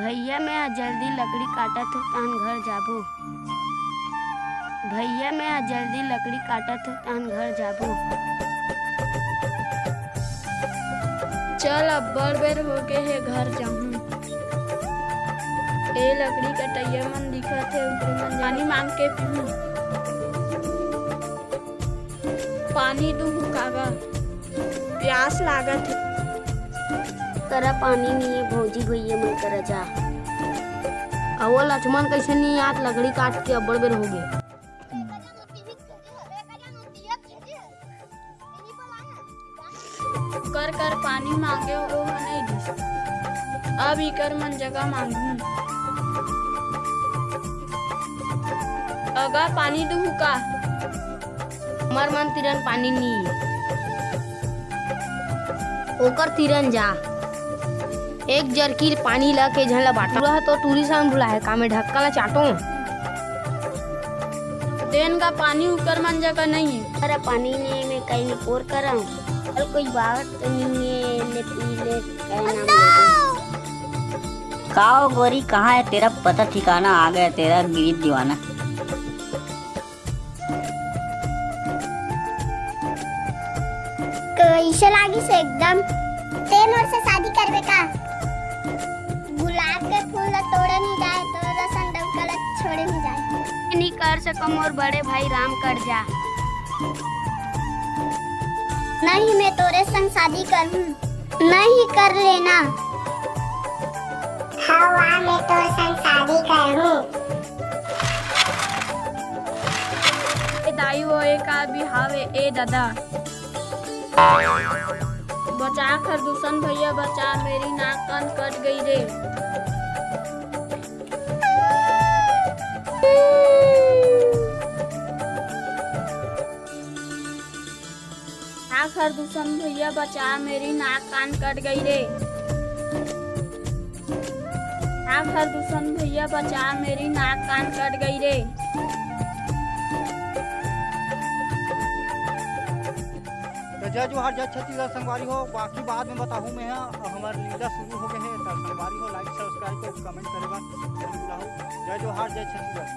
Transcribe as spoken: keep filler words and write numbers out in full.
भैया, मैं ह जल्दी लकड़ी काटत हूँ, तहन घर जाबो। भैया, मैं ह जल्दी लकड़ी काटत हूँ, तहन घर जाबो। चल, अब्बड़ बेर होगे हे, घर जाहूँ। ए लकड़ी कटइया मन दिखत हे, उंकरे मन पानी मांग के पीहूँ। पानी दूहूँ का गा, प्यास लागत हे। करा पानी नइये भौजी, भैया मन करा जा। अवो लक्ष्मण कइसे नइ आत, लकड़ी काट के अब्बड़ बेर होगे। कर कर पानी मांगे, ओ ह नइ दिस। अब इकर मन जगह मांगहूं। अगा पानी दूहू का? हमर मन तीरन पानी नी। ओकर तीरन जा। एक जरकीर पानी ल के झन ल बांटा। टूरा ह तो टूरी सन भुलाए, का मैं ढक्कन ल चाटों? देन का पानी उकर मन जगह नइ हे। अरे पानी नइ हे, मैं कहीं निपोर करंव। अरे कोई बात तो नइ हे, ले पी ले, कहीं ना मिले। का ओ गोरी, कहाँ है तेरा पता ठिकाना, आ गया तेरा गिरी दीवाना। कइसे लागिस एकदम? ते मोर से शादी करबे का? गुलाब के फूल ला तोड़े नइ जाए, तोर असन डउका ला छोड़े नइ जाए। नइ कर सको मोर बड़े भाई राम कर जा। नहीं, मैं तोरे संग शादी करहूं। नहीं कर लेना। हवा में तोर संग शादी करहूं। ए दाई, वो एक आदमी हावे, ए दादा। बचा खरदूसन भैया बचा, मेरी नाक कान कट गई रे। आ खरदूसन भैया बचा, मेरी नाक कान कट गई रे। आ खरदूसन भैया बचा, मेरी नाक कान कट गई रे। तो जय जोहार, जय छत्तीसगढ़ संगवारी हो, बाकी बाद में बताहूँ मैं ह। अब हमर लीला शुरू हो गए हे, तो संगवारी हो, like subscribe करो, comment करे बर मत भुलाहू। जय जोहार, जय छत्तीसगढ़।